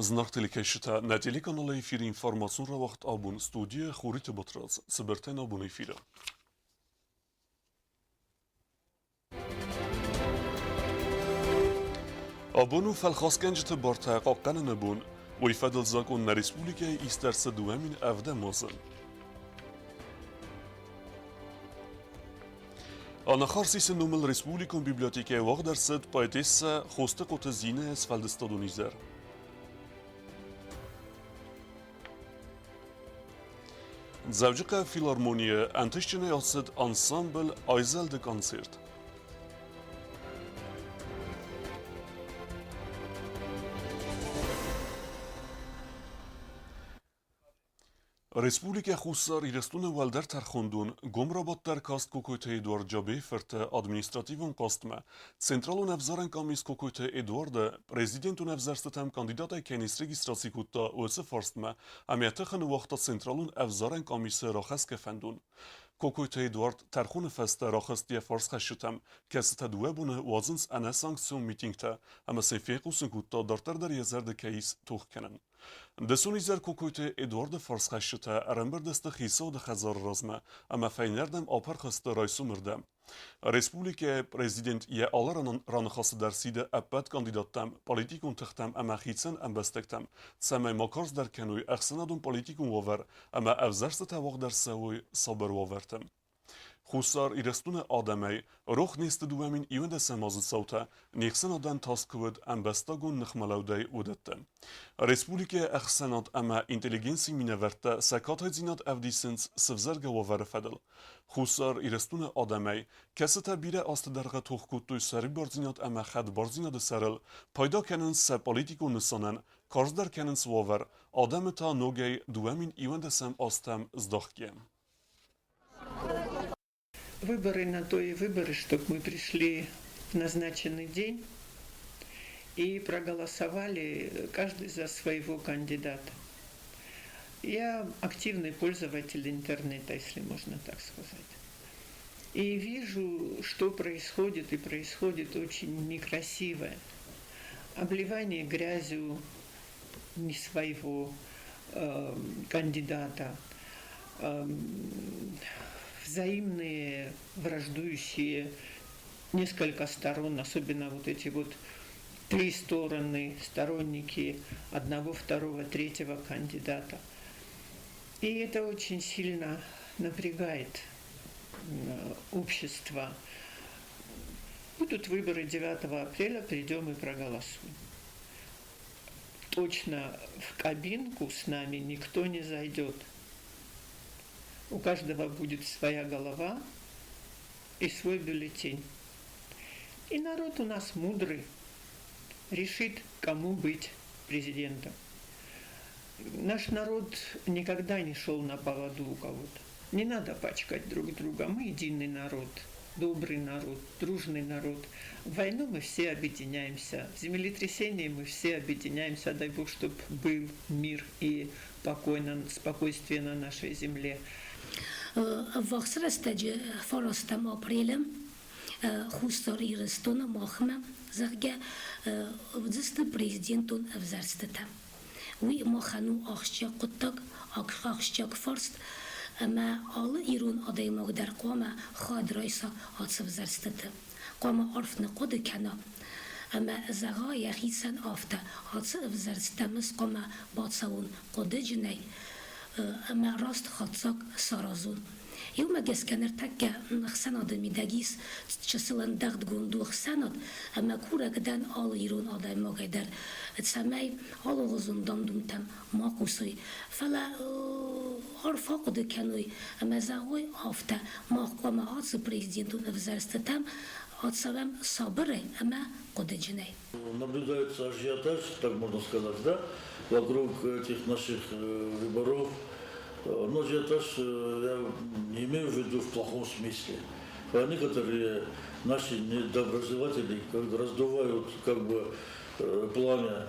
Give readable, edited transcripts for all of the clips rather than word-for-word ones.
Зынаргъ телекӕсджытӕ, нӕ телеканалы эфиры информацион рауагъд абон студийӕ Хуриты Батрадз. Цыбыртӕн абон эфиры. Абон у фӕлхасгӕнджыты бартӕ хъахъхъӕныны бон. Уый фӕдыл закъон нӕ республикӕйы ист ӕрцыд 2007 азы. Анахарсисы номыл республикон библиотекӕйы уагъд ӕрцыд поэтессӕ Хостыхъоты Зинӕйы сфӕлдыстадон изӕр. Дзӕуджыхъӕуы филармонийы ӕнтыстджынӕй ацыд ансамбль «Айзӕлды» концерт. Республикӕ Хуссар Ирыстоны Уӕлдӕр тӕрхондон гом рабадт ӕркаст Кокойты Эдуард Джабейы фырты административон хъастмӕ. Централон ӕвзарӕн къамис Кокойты Эдуарды президентон ӕвзӕрстытӕм кандидатӕй кӕй не срегистраци кодта, уыцы фарстмӕ ӕмӕ тыхы ныууагъта Централон ӕвзарӕн къамисы рахӕсгӕ фӕндон. Кокойты Эдуард тӕрхоны фӕстӕ рахызт йӕ фарсхӕсджытӕм, кӕцытӕ дыууӕ боны уадзынц ӕнӕсанкцион митингтӕ ӕмӕ сын фехъусын кодта, дарддӕр дӕр йӕ зӕрды кӕй ис тох кӕнын. Дысон изӕр Кокойты Эдуарды фарсхӕсджытӕ ӕрӕмбырд сты хицауады хӕдзары размӕ ӕмӕ фӕйнӕрдӕм апырх сты райсомырдӕм. Республикӕйы президент йӕ алы раныхасы дӕр сиды ӕппӕт кандидаттӕм, политикон тыхтӕм ӕмӕ хицӕн ӕмбӕстӕгтӕм, цӕмӕй ма карздӕр кӕной ӕхсӕнадон-политикон уавӕр ӕмӕ ӕвзӕрстытӕ уагъд ӕрцӕуой сабыр уавӕрты. Хуссар Ирыстоны адӕмӕй рох не сты 2021 азы цаутӕ, не хсӕнадӕн тас куы уыд ӕмбӕстагон ныхмӕлӕудӕй, уыдӕттӕ. Республикӕйы ӕхсӕнад ӕмӕ интеллигенцийы минӕвӕрттӕ сӕ катайдзинад ӕвдисынц сывзӕргӕ уавӕры фӕдыл. Хуссар Ирыстоны адӕмӕй, кӕцытӕ бирӕ азты дӕргъы тох кодтой сӕрибардзинад ӕмӕ хӕдбардзинады сӕрыл, пайда кӕнынц сӕ политикон нысанӕн, карздӕр кӕнынц уавӕр, адӕмы та ногӕй 2021 азтӕм здахгӕ. Выборы на то и выборы, чтобы мы пришли в назначенный день и проголосовали каждый за своего кандидата. Я активный пользователь интернета, если можно так сказать. И вижу, что происходит, и происходит очень некрасивое. Обливание грязью не своего кандидата, взаимные враждующие несколько сторон, особенно вот эти вот три стороны, сторонники одного, второго, третьего кандидата. И это очень сильно напрягает общество. Будут выборы 9 апреля, придем и проголосуем. Точно в кабинку с нами никто не зайдет. У каждого будет своя голова и свой бюллетень. И народ у нас мудрый, решит, кому быть президентом. Наш народ никогда не шел на поводу у кого-то. Не надо пачкать друг друга. Мы единый народ, добрый народ, дружный народ. В войну мы все объединяемся, в землетрясении мы все объединяемся. Дай Бог, чтобы был мир и покой на, спокойствие на нашей земле. Ӕввахс рӕстӕджы фарастӕм апрелы Хуссар Ирыстоны махмӕ, зӕгъгӕ, уыдзысты президентон ӕвзӕрстытӕ. Уый махӕн у ахсджиаг хъуыддаг, ахсджиаг фарст, ӕмӕ алы ирон адӕймаг дӕр хъуамӕ хайад райса ацы ӕвзӕрстыты. Хъуамӕ арф ныхъхъуыды кӕна ӕмӕ зӕгъа йӕхицӕн афтӕ, ацы ӕвзӕрсттӕм ӕз хъуамӕ бацӕуон хъуыдыджынӕй ӕмӕ раст хатдзӕг саразон. Иумӕ гӕсгӕ ныртӕккӕ ӕхсӕнады мидӕг ис чысыл ӕндӕгъдгонд у ӕхсӕнад, ӕмӕ курӕг дӕн алы ирон адӕймагӕй дӕр, цӕмӕй алыгъуызон дам-думтӕм ма хъусой, фӕлӕ арф ахъуыды кӕной ӕмӕ зӕгъой афтӕ, мах хъуамӕ ацы президентон ӕвзӕрстытӕм ацӕуӕм сабырӕй ӕмӕ хъуыдыджынӕй. Наблюдается ажиотаж, так можно сказать, да, вокруг этих наших выборов. Но ажиотаж я не имею в виду в плохом смысле. А некоторые наши недоброжелатели раздувают как бы пламя.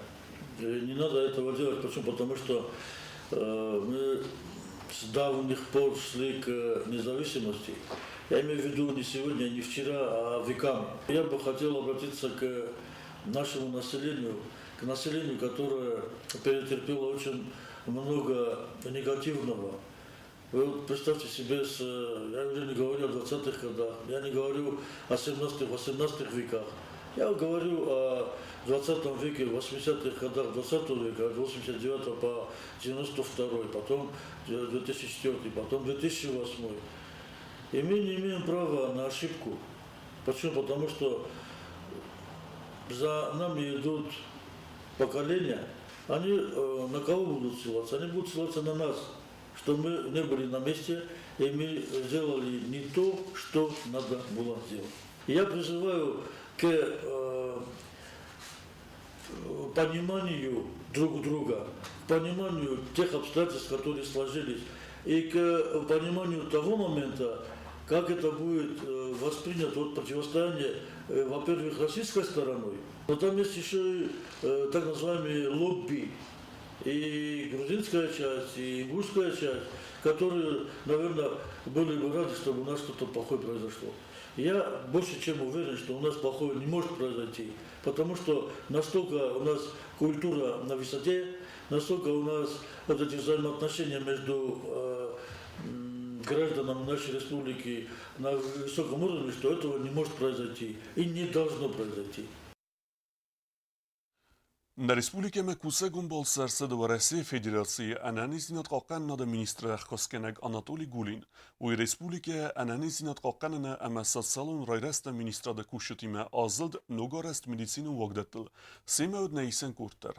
Не надо этого делать. Почему? Потому что мы с давних пор шли к независимости. Я имею в виду не сегодня, не вчера, а веками. Я бы хотел обратиться к нашему населению, к населению, которое перетерпело очень много негативного. Вы вот представьте себе, я уже не говорю о 20-х годах, я не говорю о 17-х, 18-х веках. Я говорю о 20 веке, 80-х годах 20 века, от 89 по 92, потом 2004, потом 2008. И мы не имеем права на ошибку. Почему? Потому что за нами идут поколения, они на кого будут ссылаться? Они будут ссылаться на нас, что мы не были на месте, и мы сделали не то, что надо было сделать. И я призываю к пониманию друг друга, к пониманию тех обстоятельств, которые сложились, и к пониманию того момента, как это будет воспринято вот противостояние, во-первых, российской стороной, но там есть еще и так называемые лобби, и грузинская часть, и ингушская часть, которые, наверное, были бы рады, чтобы у нас что-то плохое произошло. Я больше чем уверен, что у нас плохое не может произойти, потому что настолько у нас культура на высоте, настолько у нас вот эти взаимоотношения между гражданами нашей республики на высоком уровне, что этого не может произойти и не должно произойти. Нӕ республикӕмӕ кусӕгон балцы ӕрцыд Уӕрӕсейы Федерацийы ӕнӕниздзинад хъахъхъӕнынады министры ӕххӕстгӕнӕг Анатолий Гулин. Уый республикӕйы ӕнӕниздзинад хъахъхъӕныны ӕмӕ социалон райрӕзты министрады кусджытимӕ азылд ногарӕзт медицинон уагдӕттыл. Семӕ уыд нӕ исӕн къорд дӕр.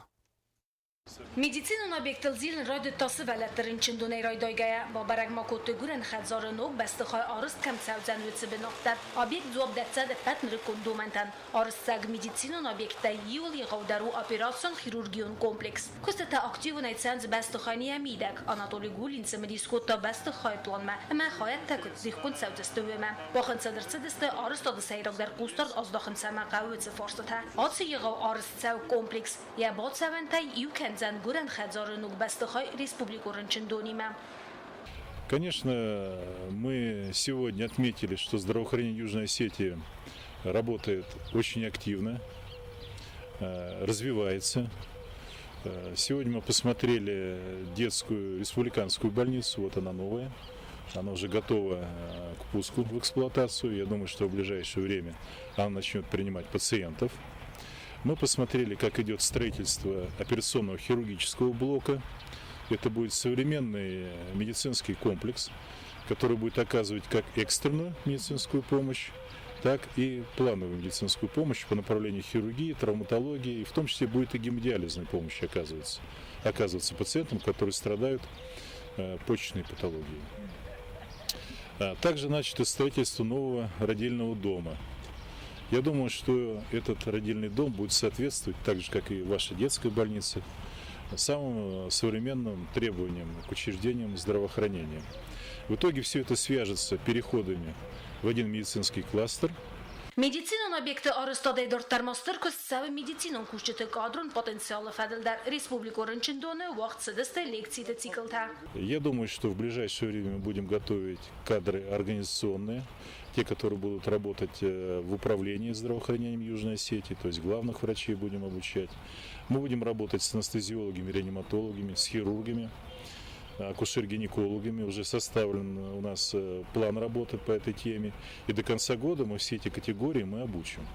Медицинон объектыл зилын райдыдта сывӕллӕтты рынчындонӕй райдайгӕйӕ. Бабӕрӕг ма кодтой гуырӕн хӕдзары ног бӕстыхай арызт кӕм цӕудзӕн, уыцы бынат дӕр. Объект дзуапп дӕтдзӕн ӕппӕт нырыккон домӕнтӕн. Арызтцӕг медицинон объекттӕй иуыл егъаудӕр у операцион-хирургион комплекс. Куыстытӕ активонӕй цӕуынц бӕстыхайӕн йӕ мидӕг. Анатолий Гулин цымыдис кодта бӕстыхайы планмӕ ӕмӕ хайӕдтӕ куыд дихгонд цӕудзысты, уымӕ. Бахынцыд ӕрцыдысты арӕзтады сӕйрагдӕр хъусдард аздахын цӕмӕ хъӕуы, уыцы фарстытӕ. Ацы егъау арызтцӕуг комплекс Йӕ бацӕуӕнтӕй иу кӕндзӕн гуырӕн хӕдзары ног бӕстыхай республикон рынчындонимӕ. Конечно, мы сегодня отметили, что здравоохранение Южной Осетии работает очень активно, развивается. Сегодня мы посмотрели детскую республиканскую больницу, вот она новая. Она уже готова к пуску в эксплуатацию. Я думаю, что в ближайшее время она начнет принимать пациентов. Мы посмотрели, как идет строительство операционного хирургического блока. Это будет современный медицинский комплекс, который будет оказывать как экстренную медицинскую помощь, так и плановую медицинскую помощь по направлению хирургии, травматологии, и в том числе будет и гемодиализная помощь оказываться пациентам, которые страдают почечной патологией. Также начато строительство нового родильного дома. Я думаю, что этот родильный дом будет соответствовать, так же, как и ваша детская больница, самым современным требованиям к учреждениям здравоохранения. В итоге все это свяжется переходами в один медицинский кластер. Медицинон объекты арӕзтадӕй дарддӕр ма стыр куыст цӕуы медицинон кусджыты кадрон потенциалы фӕдыл дӕр. Республикон рынчындоны уагъд цыдысты лекциты циклтӕ. Я думаю, что в ближайшее время мы будем готовить кадры организационные, те, которые будут работать в управлении здравоохранением Южной Осетии, то есть главных врачей будем обучать. Мы будем работать с анестезиологами, реаниматологами, с хирургами, акушер-гинекологами. Уже составлен у нас план работы по этой теме. И до конца года мы все эти категории мы обучим.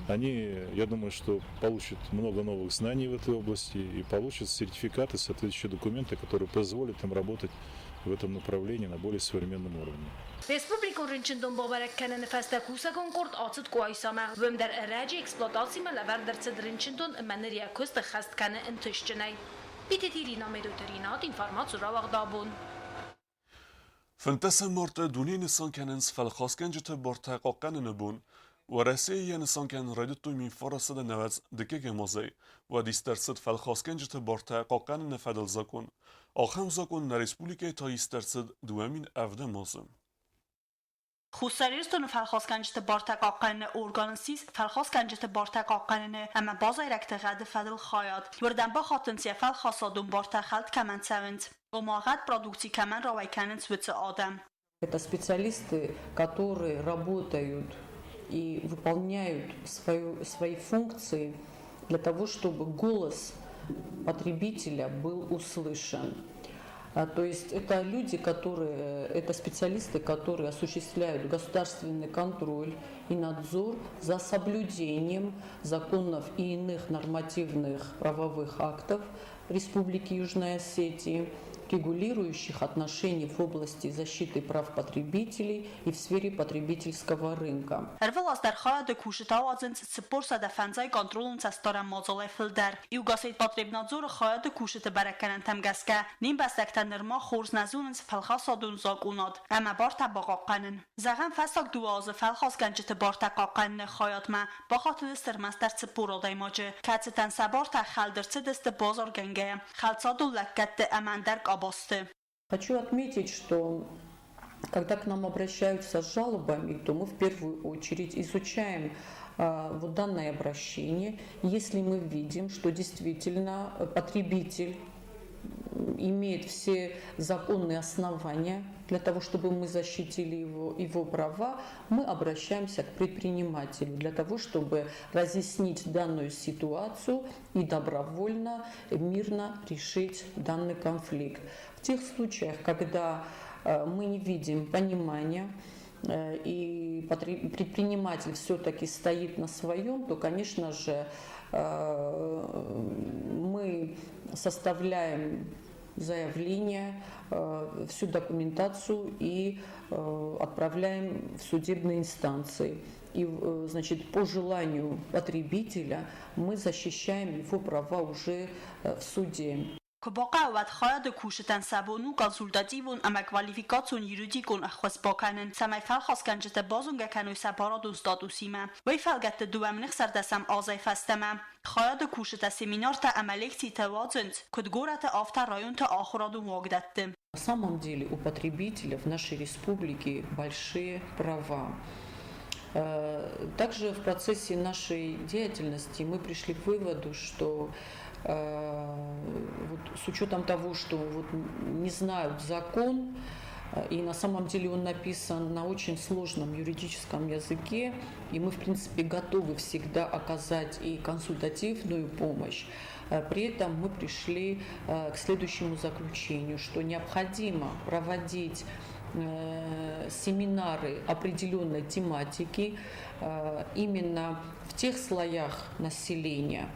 Они, я думаю, что получат много новых знаний в этой области и получат сертификаты, соответствующие документы, которые позволят им работать в этом направлении на более современном уровне. Республикон рынчындон бабӕрӕг кӕныны фӕстӕ кусӕгон къорд ацыд Къуайсамӕ. Уым дӕр ӕрӕджы эксплуатацимӕ лӕвӕрд ӕрцыд рынчындон ӕмӕ ныр йӕ куыст ӕххӕст кӕны ӕнтыстджынӕй. Битеты Ирина, Медойты Ринат, информаци рауагъд абон. 15 марты дунейы нысан кӕнынц фӕлхасгӕнджыты бартӕ хъахъхъӕныны бон. Уӕрӕсейы йӕ нысан кӕнын райдыдтой 1990 азӕй. Уӕд ист ӕрцыд фӕлхасгӕнджыты бартӕ хъахъхъӕныны фӕдыл закъон. Ахӕм закъон нӕ республикӕйы та ист ӕрцыд 2007 азы. Хуссар Ирыстоны фӕлхасгӕнджыты бартӕ хъахъхъӕныны орган ссис фӕлхасгӕнджыты бартӕ хъахъхъӕныны ӕмӕ базайрӕгты гъӕды фӕдыл хайад. Уырдӕм бахатынц йӕ фӕлхасадон бартӕ хӕлд кӕмӕн цӕуынц, ома гъӕд продукци кӕмӕн рауӕй кӕнынц, уыцы адӕм. Это специалисты, которые работают и выполняют свои функции. для того, чтобы голос потребителя был услышан. То есть это люди, которые, это специалисты, которые осуществляют государственный контроль и надзор за соблюдением законов и иных нормативных правовых актов Республики Южная Осетия, регулирующих отношения в области защиты прав потребителей и в сфере потребительского рынка. Ӕрвылаз дӕр хайады кусджытӕ ауадзынц 450 контролон цӕстдарӕн мадзалӕй фылдӕр. Югосетпотребнадзоры хайады кусджыты бӕрӕггӕнӕнтӕм гӕсгӕ, не мбӕстӕгтӕ нырма хорз нӕ зонынц фӕлхасадон закъонад ӕмӕ бартӕ бахъахъхъӕнын. Зӕгъӕм, фӕстаг дыууӕ азы фӕлхасгӕнджыты бартӕ хъахъхъӕныны хайадмӕ бахатыдысты ӕрмӕстдӕр 40 адӕймаджы, кӕцытӕн сӕ бартӕ хӕлд ӕрцыдысты базаргӕнгӕйӕ, хӕлцадон лӕггӕдты ӕмӕ ӕндӕр къабӕзты. Хочу отметить, что когда к нам обращаются с жалобами, то мы в первую очередь изучаем вот данное обращение. Если мы видим, что действительно потребитель имеет все законные основания для того, чтобы мы защитили его права, мы обращаемся к предпринимателю для того, чтобы разъяснить данную ситуацию и добровольно, мирно решить данный конфликт. В тех случаях, когда мы не видим понимания, и предприниматель все-таки стоит на своем, то, конечно же, мы составляем заявление, всю документацию и отправляем в судебные инстанции. И, значит, по желанию потребителя мы защищаем его права уже в суде. Куы бахъӕуа, уӕд хайады кусджытӕн сӕ бон у консультативон ӕмӕ квалификацион юридикон ӕххуыс бакӕнын, цӕмӕй фӕлхасгӕнджытӕ базонгӕ кӕной сӕ барадон статусимӕ. Уый фӕлгӕтты 2016 азӕй фӕстӕмӕ хайады кусджытӕ семинартӕ ӕмӕ лекцитӕ уадзынц, куыд горӕты, афтӕ районты ахуырадон уагдӕтты. На самом деле у потребителя в нашей республике большие права. Также в процессе нашей деятельности мы пришли к выводу, что вот с учетом того, что вот не знают закон, и на самом деле он написан на очень сложном юридическом языке, и мы, в принципе, готовы всегда оказать и консультативную помощь. При этом мы пришли к следующему заключению, что необходимо проводить семинары определенной тематики именно в тех слоях населения,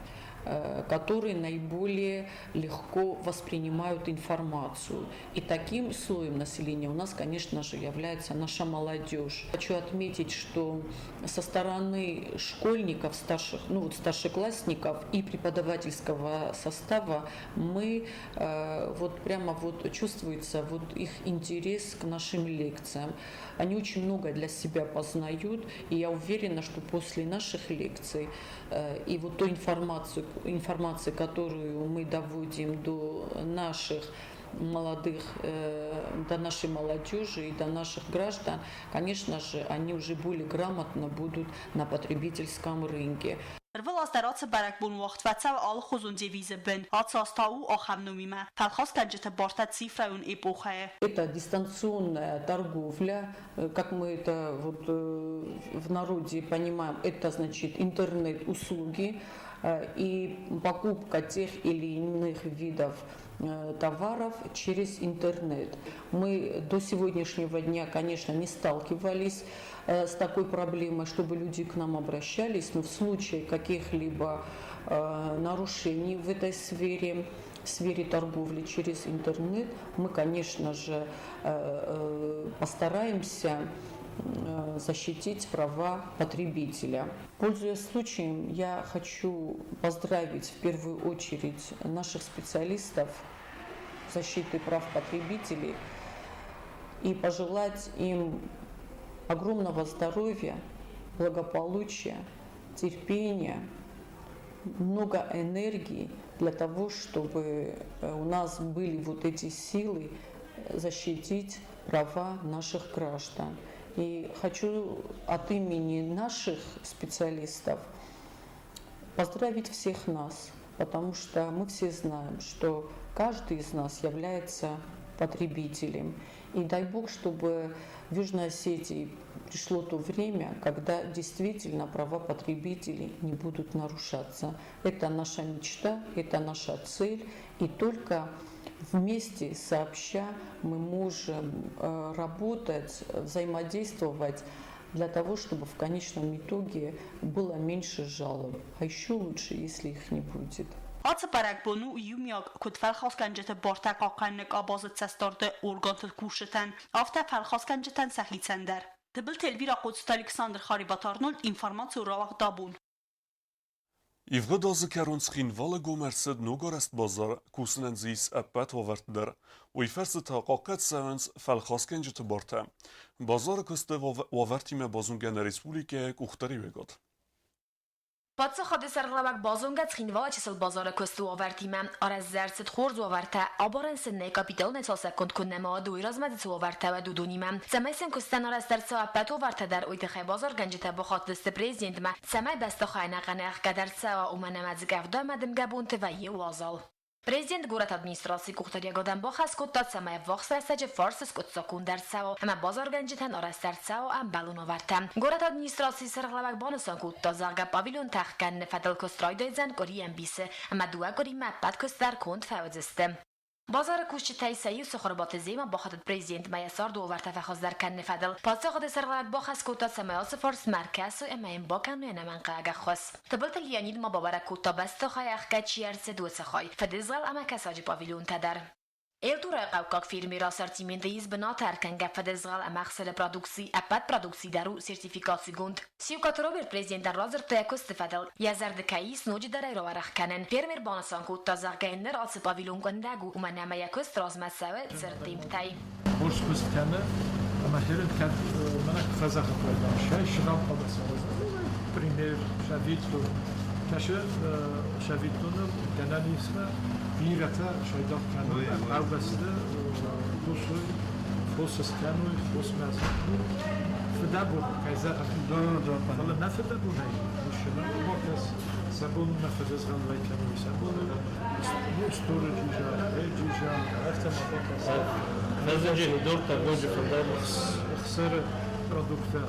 которые наиболее легко воспринимают информацию. И таким слоем населения у нас, конечно же, является наша молодежь. Хочу отметить, что со стороны школьников, старших, ну вот старшеклассников и преподавательского состава мы вот прямо вот чувствуется вот их интерес к нашим лекциям. Они очень много для себя познают, и я уверена, что после наших лекций и вот той информации, которую мы доводим до наших молодых, до нашей молодежи и до наших граждан, конечно же, они уже более грамотно будут на потребительском рынке. Ӕрвылаз дӕр ацы бӕрӕгбон уагъд фӕцӕуы алыхуызон девизы бын «Ацы аз та у ахӕм номимӕ Фӕлхасгӕнджыты бартӕ цифрӕйон эпохӕйы». Это дистанционная торговля, как мы это вот в народе понимаем, это значит интернет-услуги и покупка тех или иных видов товаров через интернет. Мы до сегодняшнего дня, конечно, не сталкивались с такой проблемой, чтобы люди к нам обращались, но в случае каких-либо нарушений в этой сфере, в сфере торговли через интернет, мы, конечно же, постараемся защитить права потребителя. Пользуясь случаем, я хочу поздравить в первую очередь наших специалистов защиты прав потребителей и пожелать им огромного здоровья, благополучия, терпения, много энергии для того, чтобы у нас были вот эти силы защитить права наших граждан. И хочу от имени наших специалистов поздравить всех нас, потому что мы все знаем, что каждый из нас является потребителем. И дай Бог, чтобы в Южной Осетии пришло то время, когда действительно права потребителей не будут нарушаться. Это наша мечта, это наша цель. И только вместе, сообща, мы можем работать, взаимодействовать для того, чтобы в конечном итоге было меньше жалоб. А еще лучше, если их не будет. Ацы бӕрӕгбон у иумиаг, куыд фӕлхасгӕнджыты бартӕ хъахъхъӕныны къабазы цӕстдарды органты кусджытӕн, афтӕ фӕлхасгӕнджытӕн сӕхицӕн дӕр. Тыбылты Эльвира Хъоцыты Александр Харебаты Арнольд информацийы рауагъд абон. Ивгъуыд азы кӕрон Цхинвалы гом ӕрцыд ногарӕзт базар, кусынӕн дзы ис ӕппӕт уавӕртӕ дӕр. Уый фӕрцы та хъахъхъӕд цӕуынц фӕлхасгӕнджыты бартӕ. Базары куысты уавӕртимӕ базонгӕ нӕ республикӕйы къухдариуӕгад. Паддзахады сӕргълӕууӕг базонгӕ Цхинвалы чысыл базары куысты уавӕртимӕ. Арӕзт ӕрцыд хорз уавӕртӕ, абарӕн сын нӕй капиталонӕй цалцӕггонд куы нӕма уыд, уый размӕ дзы цы уавӕртӕ уыд, уыдонимӕ. Цӕмӕй сын куыстӕн арӕзт ӕрцӕуа ӕппӕт уавӕртӕ дӕр, уый тыххӕй базаргӕнджытӕ бахатыдысты президентмӕ, цӕмӕй бӕстыхай ӕнӕхъӕн ӕхгӕд ӕрцӕуа, уымӕн ӕмӕ дзы къӕвда ӕмӕ дымгӕ бонты вӕййы уазал. Президент горӕты администрацийы къухдариуӕгадӕн бахӕс кодта, цӕмӕй ӕввахс рӕстӕджы фарсы скъуыддзаггонд ӕрцӕуа ӕмӕ базаргӕнджытӕн арӕзт ӕрцӕуа ӕмбӕлон уавӕртӕ. Горӕты администрацийы сӕргълӕууӕг банысан кодта, зӕгъгӕ, павильон тӕхгӕныны фӕдыл куыст райдайдзӕн къуырийы ӕмбисы ӕмӕ дыууӕ къуыримӕ ӕппӕт куыст дӕр конд фӕуыдзысты. Базары кусджытӕй сӕ иу Сохорбаты Зема бахатыд президентмӕ йӕ царды уавӕртӕ фӕхуыздӕр кӕныны фӕдыл. Паддзахады сӕргълӕууӕг бахӕс кодта, цӕмӕй ацы фарст ма ӕркӕсой ӕмӕ йын бакӕной ӕнӕмӕнгхъӕуӕг ӕххуыс. Тыбылты Леонид ма бабӕрӕг кодта бӕстыхай ӕхгӕд чи ӕрцыд, уыцы хай, фыдызгъӕл ӕмӕ кӕсаджы павильонтӕ дӕр. Элтурайы хъӕуккаг фермеры ассортименты ис бынаты ӕркӕнгӕ фыдызгъӕл ӕмӕ ӕхсыры продукци, ӕппӕт продукци дӕр у сертификацигонд. Сиукъаты Роберт президентӕн радзырдта йӕ куысты фӕдыл, йӕ зӕрды кӕй ис ноджыдӕр ӕй рауӕрӕх кӕнын. Фермер банысан кодта, зӕгъгӕ, йын ныр ацы павильон къуындӕг у, уымӕн ӕмӕ йӕ куыст размӕ цӕуы цырд темптӕй. Хорз куыст кӕны ӕмӕ хӕрын кӕд мӕнӕ куы фӕзӕгъы пайда, сыгъӕл хъуамӕ сараза. Пример, сӕвиттон. Кӕсы сӕвиттоныл гӕнӕн ис бирӕтӕ сайдагъ кӕной, хъӕубӕсты кусой, фос скӕной, фосмӕ фыдӕбон, кӕй зӕгъын, фӕлӕ нӕ фыдӕбонӕй бакӕс, сӕ бон нӕ фыдызгъӕлӕй кӕной, сӕ бон стуры джижа, джижа, афтӕ ма бакӕс. Ӕхсыры продукттӕ.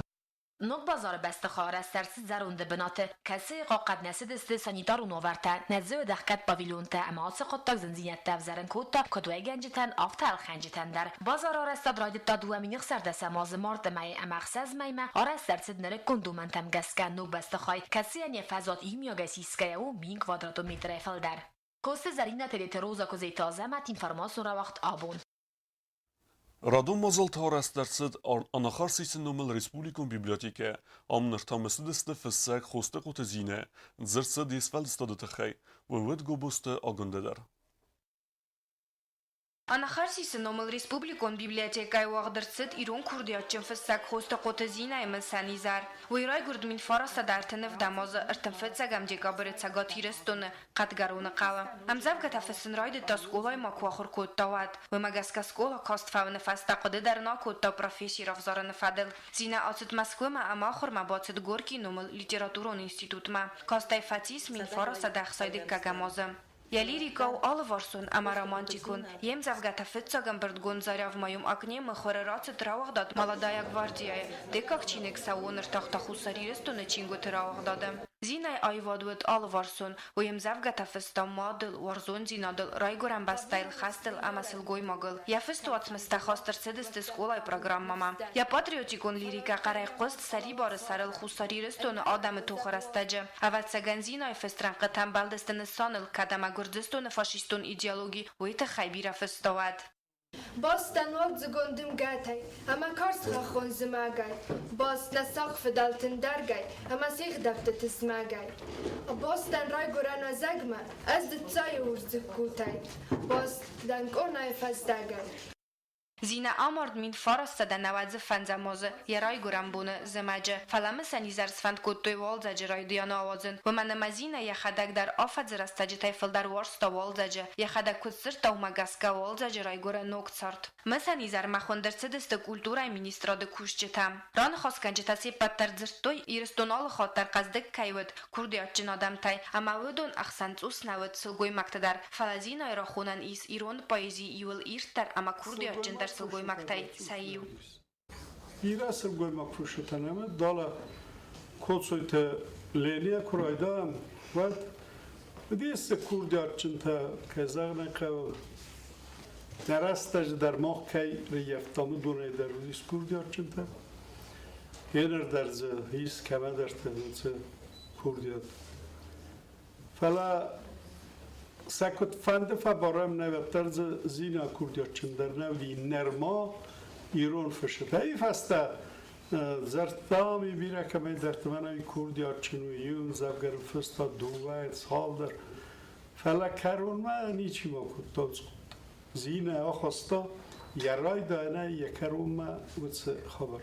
Ног базары бӕстыхай арӕзт ӕрцыд зӕронды бынаты, кӕцыйы хъахъхъӕд нӕ цыдысты санитарон уавӕртӕ, нӕ дзы уыд ӕхгӕд павильонтӕ ӕмӕ ацы хъуыддаг зындзинӕдтӕ ӕвзӕрын кодта куыд уӕйгӕнджытӕн, афтӕ ӕлхӕнджытӕн дӕр. Базары арӕзтад райдыдта 2016 азы марты мӕйы ӕмӕ ӕхсӕз мӕймӕ арӕзт ӕрцыд нырыккон домӕнтӕм гӕсгӕ ног бӕстыхай, кӕцыйӕн йӕ фӕзуат иумиагӕй сисгӕйӕ у 1000 квадратон метрӕй фылдӕр. Коцты Зӕринӕ Тедеты Роза Куыдзеты Азӕмӕт информацион рауагъд абон. Радон мадзал та арӕзт ӕрцыд Анахарсисы номыл республикон библиотекӕ. Ам ныр та мысыдысты фыссӕг Хостыхъоты Зинӕ. Дзырд цыд йе сфӕлдыстады тыххӕй. Уый уыд Гобозты Агуындӕ дӕр. Анахарсисы номыл республикон библиотекӕйы уагъд ӕрцыд ирон курдиатджын фыссӕг Хостыхъоты Зинӕйы мысӕн изӕр. Уый райгуырд 1900 азы 35 декабры Цӕгат Ирыстоны Хъӕдгӕроны хъӕуы. Ӕмдзӕвгӕтӕ фыссын райдыдта скъолайы ма куы ахуыр кодта, уӕд. Уымӕ гӕсгӕ скъола каст фӕуыны фӕстӕ хъуыды дӕр нӕ кодта професси равзарыны фӕдыл. Зинӕ ацыд Мӕскуымӕ ӕмӕ ахуырмӕ бацыд Горькийы номыл литературон институтмӕ. Каст ӕй фӕцис 1960 азы. Йӕ лирикӕ у алыварсон ӕмӕ романтикон. Йе мдзӕвгӕтӕ фыццаг ӕмбырдгонд «Заря в моем окне» мыхуыры рацыд рауагъдад «Молодая гвардия-йы». Дыккаг чиныг «Сӕууон ӕртӕхтӕ Хуссар Ирыстоны чингуыты рауагъдады. Зинӕйы аивад уыд алыварсон. Уый ӕмдзӕвгӕтӕ фыста мадыл, уарзондзинадыл, райгуырӕн бӕстӕйыл, хӕстыл ӕмӕ сылгоймагыл. Йӕ фыст уацмыстӕ хаст ӕрцыдысты скъолайы программӕмӕ. Йӕ патриотикон лирикӕ хъӕрӕй хъуыст сӕрибары сӕрыл Хуссар Ирыстоны адӕмы тохы рӕстӕджы. Ӕвӕццӕгӕн, Зинӕйы фыст рӕнхъытӕ ӕмбӕлдысты нысаныл, кӕд ӕмӕ Гуырдзыстоны фашистон идеологи уый тыххӕй бирӕ фыста, уӕд. Баст дӕн уалдзыгон дымгӕтӕй ӕмӕ карз хӕххон зымӕгӕй, баст нӕ сахъ фыдӕлты ндӕргӕй ӕмӕ се гъдӕутты тызмӕгӕй. Баст дӕн райгуырӕн уӕзӕгмӕ ӕз дзыццайы урс дзыккутӕй, баст дӕн къонайы фӕздӕгӕй. Зинӕ амард 1995 азы йӕ райгуырӕн боны зымӕджы, фӕлӕ мысӕн изӕр сфӕнд кодтой уалдзӕджы райдианы ауадзын, уымӕн ӕмӕ Зинӕ йӕхӕдӕг дӕр афӕдзы рӕстӕджытӕй фылдӕр уарзта уалдзӕджы, йӕхӕдӕг куыд дзырдта, уымӕ гӕсгӕ уалдзӕджы райгуыры ног цард. Мысӕн изӕрмӕ хуынд ӕрцыдысты культурӕйы министрады кусджытӕ. Раныхасгӕнджытӕ се ппӕт дӕр дзырдтой, Ирыстон алы хатт дӕр хъӕздыг кӕй уыд курдиатджын адӕмтӕй, ӕмӕ уыдон ӕхсӕн цъус нӕ уыд сылгоймӕгты дӕр, фӕлӕ Зинӕйы рахонӕн ис ирон поэзийы иуыл ирддӕр ӕмӕ курдиатджындӕр. курдиатджындӕр сылгоймӕгтӕй сӕ иу. Бирӕ сылгоймаг фысджытӕ нӕм далӕ Коцойты Лелия куы райдайӕм, уӕд уыдис курдиатджынтӕ, кӕй зӕгъын ӕй хъӕуы, нӕ рӕстӕджы дӕр мах кӕй рыййӕфтам, уыдонӕй дӕр уыдис курдиатджынтӕ. Гъеныр дӕр дзы ис кӕмӕдӕрты уыцы курдиат. Фӕлӕ сӕ куыдфӕнды фӕбарӕм, нӕ уӕддӕр дзы Зина курдиатджындӕр нӕ уыди нырма ирон фысджытӕ. Уый фӕстӕ дзырдтам бирӕ кӕмӕйдӕрты, мӕнӕ курдиатджын у, иу ӕмдзӕвгӕ ныффыста, дыууӕ, цалдӕр. Фӕлӕ кӕронмӕ ничима кодта Зинӕ ахаста йӕ райдайӕнӕй йӕ кӕронмӕ уыцы хабар.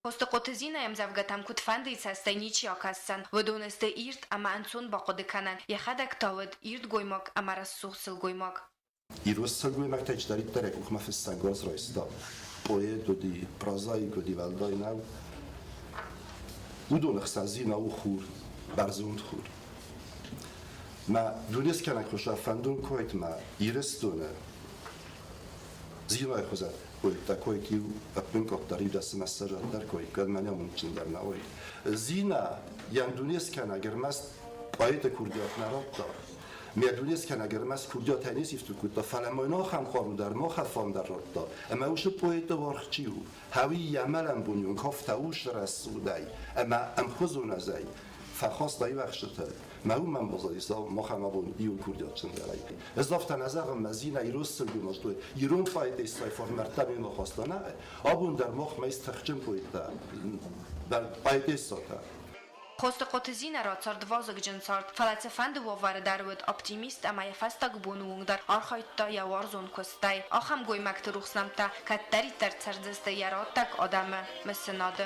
Хостыхъоты Зинӕйы ӕмдзӕвгӕтӕм куыдфӕндыйы цӕстӕй ничи акӕсдзӕн, уыдон сты ирд ӕмӕ ӕнцон бахъуыды кӕнӕн, йӕхӕдӕг та уыд ирд гоймаг ӕмӕ рӕсугъд сылгоймаг. Ирон сылгоймӕгтӕй чидӕриддӕр йӕ къухмӕ фыссӕг гуырдз райста, поэт уыди, прозаик уыди, уӕлдай нӕу. Уыдоны хсӕн Зинӕ у хур, бӕрзонд хур. Мӕ дунескӕнӕг хуызӕ фӕндон койтмӕ Ирыстоны Зинӕйы хуызӕн койттӕ койт-иу ӕппынкъаддӕр иу дӕсмӕ сӕрӕндӕр кой, кӕд мӕнӕ амондджындӕр нӕ уой. Зинӕ йӕн дунескӕнӕг ӕрмӕст поэты курдиат нӕ радта. Ме дунескӕнӕг ӕрмӕст курдиатӕй не сифтуг кодта, фӕлӕ ма йын ахӕм хъару дӕр, ма хӕффан дӕр радта. Ӕмӕ уыцы поэты уаргъ чи у, хауи йӕ мӕлӕн бон кафта усы рӕсугъдӕй ӕмӕ ӕмхуызонӕзӕй фӕхаста иу ӕхстыты. Мӕ уымӕн баззадис махӕн абон иу курдиатджындӕрӕй. Ӕз афтӕ нӕ зӕгъын, мӕ Зинӕ ирон сылгоймӕгты ирон поэтессӕй формӕрттӕ мемӕ хаста. Нӕ, абон дӕр махмӕ ис тыхджын поэттӕ, поэтессӕтӕ. Хостыхъоты Зинӕ рацард вазыгджын цард, фӕлӕ цыфӕнды уавӕры дӕр уыд оптимист ӕмӕ йӕ фӕстаг боны онг дӕр архайдта йӕ уарзон куыстӕй. Ахӕм гоймӕгты рухс нӕмттӕ кӕддӕриддӕр цӕрдзысты йӕ раттӕг адӕмы мысынады.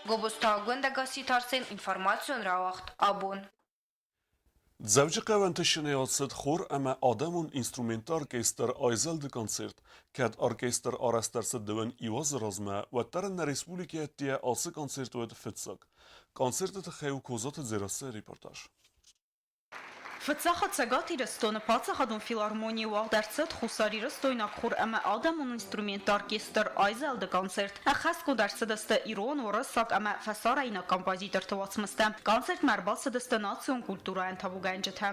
Гобозты Агуындӕ Гасситы Арсен информацион рауагъд «Абон». Дзӕуджыхъӕуы ӕнтысджынӕй ацыд хор ӕмӕ адӕмон инструментты оркестр «Айзӕлд-ы концерт». Кӕд оркестр арӕзт ӕрцыд дыууын иу азы размӕ, уӕддӕр ын нӕ республикӕйы ӕддейӕ ацы концерт уыд фыццаг. Концерты тыххӕй у Козаты Дзерассӕйы репортаж. Фыццаг Цӕгат Ирыстоны паддзахадон филармонийы уагъд ӕрцыд хуссарирыстойнаг хор ӕмӕ адӕмон инструментты оркестр «Айзӕлд-ы концерт». Ӕххӕстгонд ӕрцыдысты ирон, уырыссаг ӕмӕ фӕсарӕйнаг композиторты уацмыстӕ. Концертмӕ ӕрбацыдысты национ культурӕйӕн табугӕнджытӕ.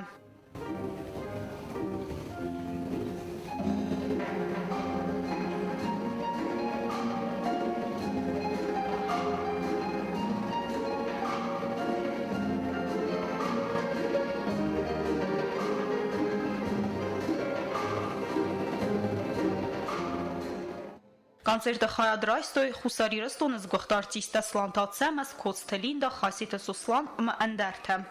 Концерты хайад райстой Хуссар Ирыстоны сгуыхт артисттӕ Сланты Ацӕмӕз, Коцты Линда, Хаситы Сослан ӕмӕ ӕндӕртӕ.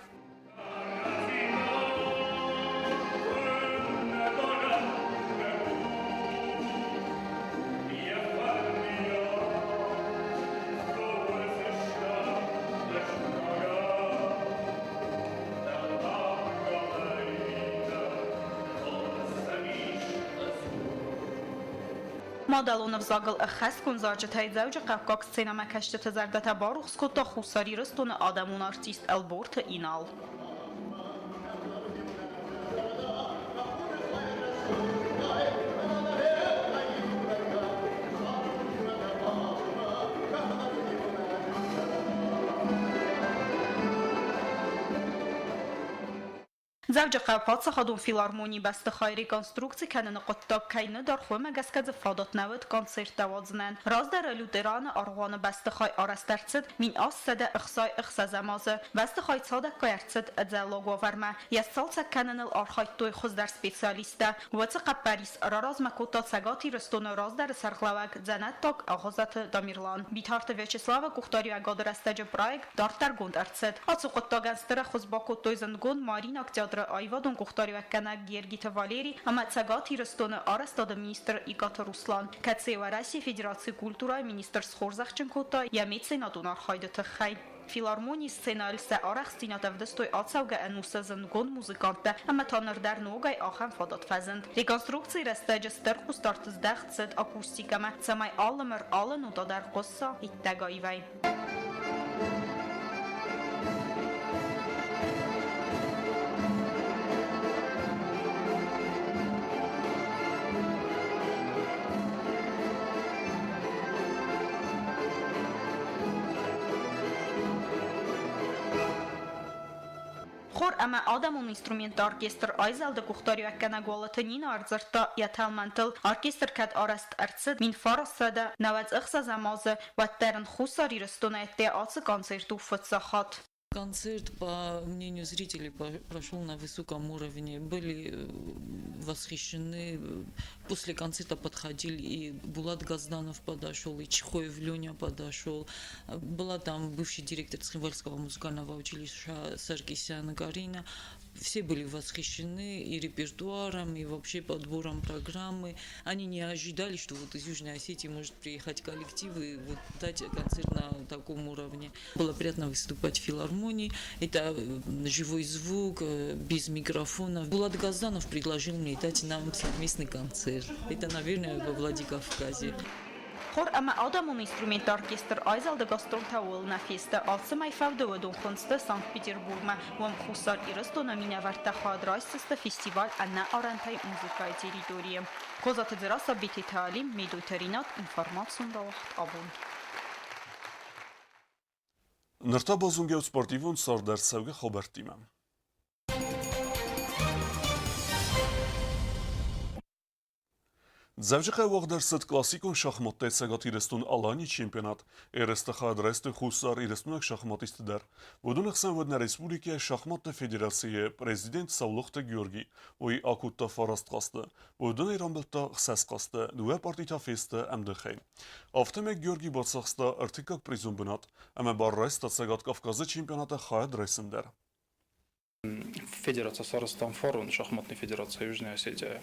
Мадӕлон ӕвзагыл ӕххӕстгонд зарджытӕй Дзӕуджыхъӕуккаг сценӕмӕкӕсджыты зӕрдӕтӕ барухс кодта Хуссар Ирыстоны адӕмон артист Ӕлборты Инал. Дзӕуджыхъӕуы паддзахадон филармонийы бӕстыхайы реконструкци кӕныны хъуыддаг кӕй нӕдӕр уымӕ гӕсгӕ дзы фадат нӕ уыд концерттӕ уадзынӕн. Раздӕры лютераны аргъуаны бӕстыхай арӕзт ӕрцыд 1866 азы. Бӕстыхай цадӕггай ӕрцыд ӕдзӕллаг уавӕрмӕ. Йӕ сцалцӕг кӕныныл архайдтой хуыздӕр специалисттӕ. Уыцы хъӕппӕрис раразмӕ кодта Цӕгат Ирыстоны раздӕры сӕргълӕууӕг дзӕнӕттаг Ӕгъуызаты Тамерлан. Битарты Вячеславы къухдариуӕгады рӕстӕджы проект дарддӕргонд ӕрцыд. Ацы хъуыддагӕн стыр ӕххуыс бакодтой зындгонд Маринаг театры аивадон къухдариуӕггӕнӕг Гергиты Валери ӕмӕ Цӕгат Ирыстоны арӕзтады министр Икъаты Руслан, кӕцыйы Уӕрӕсейы Федерацийы культурӕйы министр схорзӕхджын кодта йӕ меценатон архайды тыххӕй. Филармонийы сценӕйыл сӕ арӕхстдзинад ӕвдыстой ацӕугӕ ӕнусы зындгонд музыканттӕ ӕмӕ та ныр дӕр ногӕй ахӕм фадат фӕзынд. Реконструкцийы рӕстӕджы стыр хъусдард здӕхт цыд акустикӕмӕ, цӕмӕй алы мыр, алы нота дӕр хъуыса иттӕг аивӕй. Хор ӕмӕ адӕмон инструментты оркестр Айзӕлд-ы къухдариуӕггӕнӕг Уалыты Нина ӕрдзырдта йӕ тӕлмӕнтыл, оркестр кӕд арӕзт ӕрцыд 1996 азы, уӕддӕр ын Хуссар Ирыстонӕй ӕдде ацы концерт у фыццаг хатт. Концерт, по мнению зрителей, прошел на высоком уровне. Были восхищены. После концерта подходили и Булат Газданов подошел, и Чхоев Леня подошел. Была там бывший директор Цхинвальского музыкального училища Саркисян Карина. Все были восхищены и репертуаром, и вообще подбором программы. Они не ожидали, что вот из Южной Осетии может приехать коллектив и вот дать концерт на таком уровне. Было приятно выступать в филармонии. Это живой звук, без микрофона. Булат Газданов предложил мне дать нам совместный концерт. Это, наверное, во Владикавказе. Хор ӕмӕ адӕмон инструментты оркестр Айзӕлд-ы гастрольтӕ ууыл нӕ фесты. Ацы мӕй фӕуды уыдон хуындзты Санкт-Петербургмӕ. Уым Хуссар Ирыстоны минӕвӕрттӕ хайад райсдзысты фестиваль Ӕнӕ арӕнтӕй музыкӕйы территорийы. Козаты Дзерассӕ, Бететы Алим, Медойты Ринат, информацион рауагъд абон. Ныр та базонгӕ спортивон цардӕрцӕугӕ хабӕрттимӕ. Дзӕуджыхъӕуы уагъд ӕрцыд классикон шахматтӕй Цӕгат Ирыстон-Аланийы чемпионат. Ерысты хайад райстой Хуссар Ирыстойнаг шахматистты дӕр. Уыдоны хсӕн уыд нӕ республикӕйы шахматты федерацийы президент Саулохты Георгий. Уый акодта фараст хъазты. Уыдонӕй рамбылдта хсӕз хъазты, дыууӕ парти та фесты ӕмдыхӕй. Афтӕмӕй Георгий бацахста ӕртыккаг призон бынат ӕмӕ бар райста Цӕгат Кавказы чемпионаты хайад райсын дӕр. Федерация сарӕзтам фарон, шахматный федерация Южная Осетия.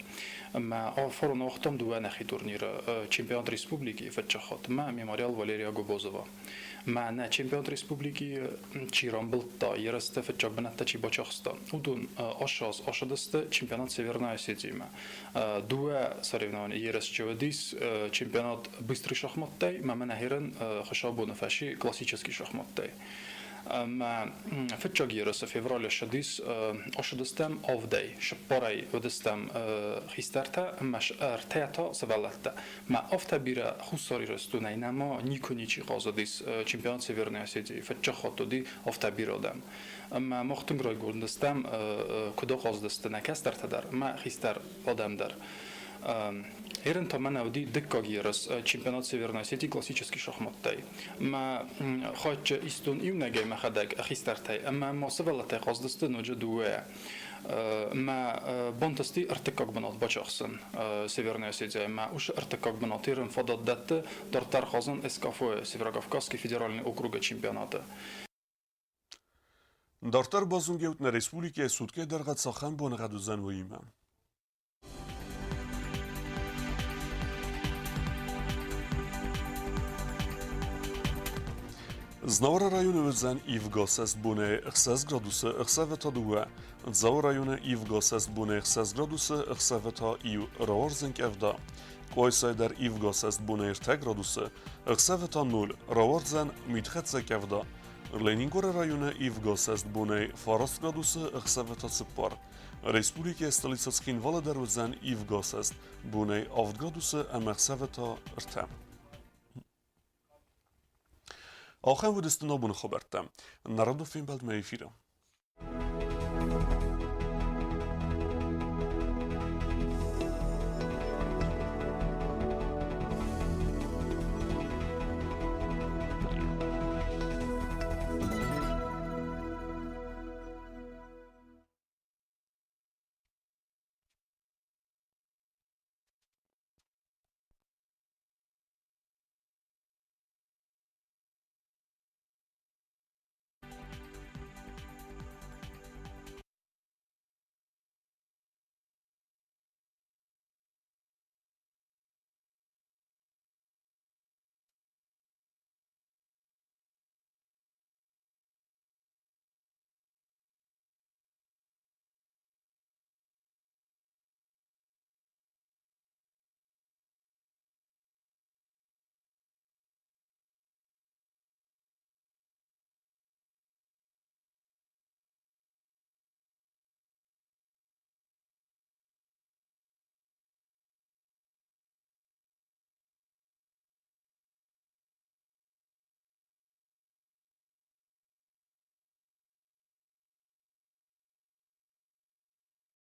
Ӕмӕ фарон ауагътам дыууӕ нӕхи турниры чемпионат республики фыццаг хатт ӕмӕ мемориал Валерия Гобозова. Мӕнӕ чемпионат республики чи рамбылдта, ерысты фыццаг бынӕттӕ чи бацахста, уыдон ацы аз ацыдысты чемпионат Северной Осетиимӕ. Дыууӕ соревнование ерыс чи уыдис чемпионат быстрый шахматтӕй ӕмӕ мӕнӕ херын хуыцаубоны фӕси классический шахматтӕй. Ӕмӕ фыццаг ерысы февралы ссыдис ссыдыстӕм авдӕй, цыппарӕй уыдыстӕм хистӕртӕ ӕмӕ ӕртӕ та сывӕллӕттӕ. Мӕ афтӕ бирӕ Хуссар Ирыстонӕй нӕма никуы ничи хъазыдис чемпионат Северной Осетии, фыццаг хатт уыди афтӕ бирӕ адӕм. Ӕмӕ мах тынг райгонд стӕм, куыд ахъазыдысты нӕ кӕстӕртӕ дӕр ӕмӕ хистӕр адӕм дӕр. Ерын та мӕнӕ уыди дыккаг ерыс чемпионат Северной Осетии классический шахматтӕй. Мӕ хатчы истон иунӕгӕй мӕхӕдӕг хистӕртӕй ӕмӕ ма сывӕллӕттӕй хъаздысты ноджы дыууӕйӕ. Мӕ бантысти ӕртыккаг бынат бацахсын Северной Осетияйы. Мӕ уыцы ӕртыккаг бынат ерын фадат дӕтты дарддӕр хъазын СКФО-йы Северокавказский федеральный округы чемпионаты. Дарддӕр базонгӕут нӕ республикӕйы суткӕйы дӕргъы цахӕм боныгъӕд уыдзӕн, уыимӕ. Знауыры районы уыдзӕн ивгӕ цӕстбонӕй 6 градусы, ӕхсӕвы та дыууӕ. Дзауы районы ивгӕ цӕстбонӕй 6 градусы, ӕхсӕвы та иу. Рауардзӕн къӕвда. Къуайсайы дӕр ивгӕ цӕстбонӕй 3 градусы, ӕхсӕвы та 0. Рауардзӕн мидхӕццӕ къӕвда. Ленингоры районы ивгӕ цӕстбонӕй 9 градусы, ӕхсӕвы та 4. Республикӕйы столицӕ Цхинвалы дӕр уыдзӕн ивгӕ цӕст, бонӕй 7 градусы ӕмӕ ӕхсӕвы та 3. Ахӕм уыдысты нӕ абоны хабӕрттӕ. Народон фембӕлдмӕ эфиры.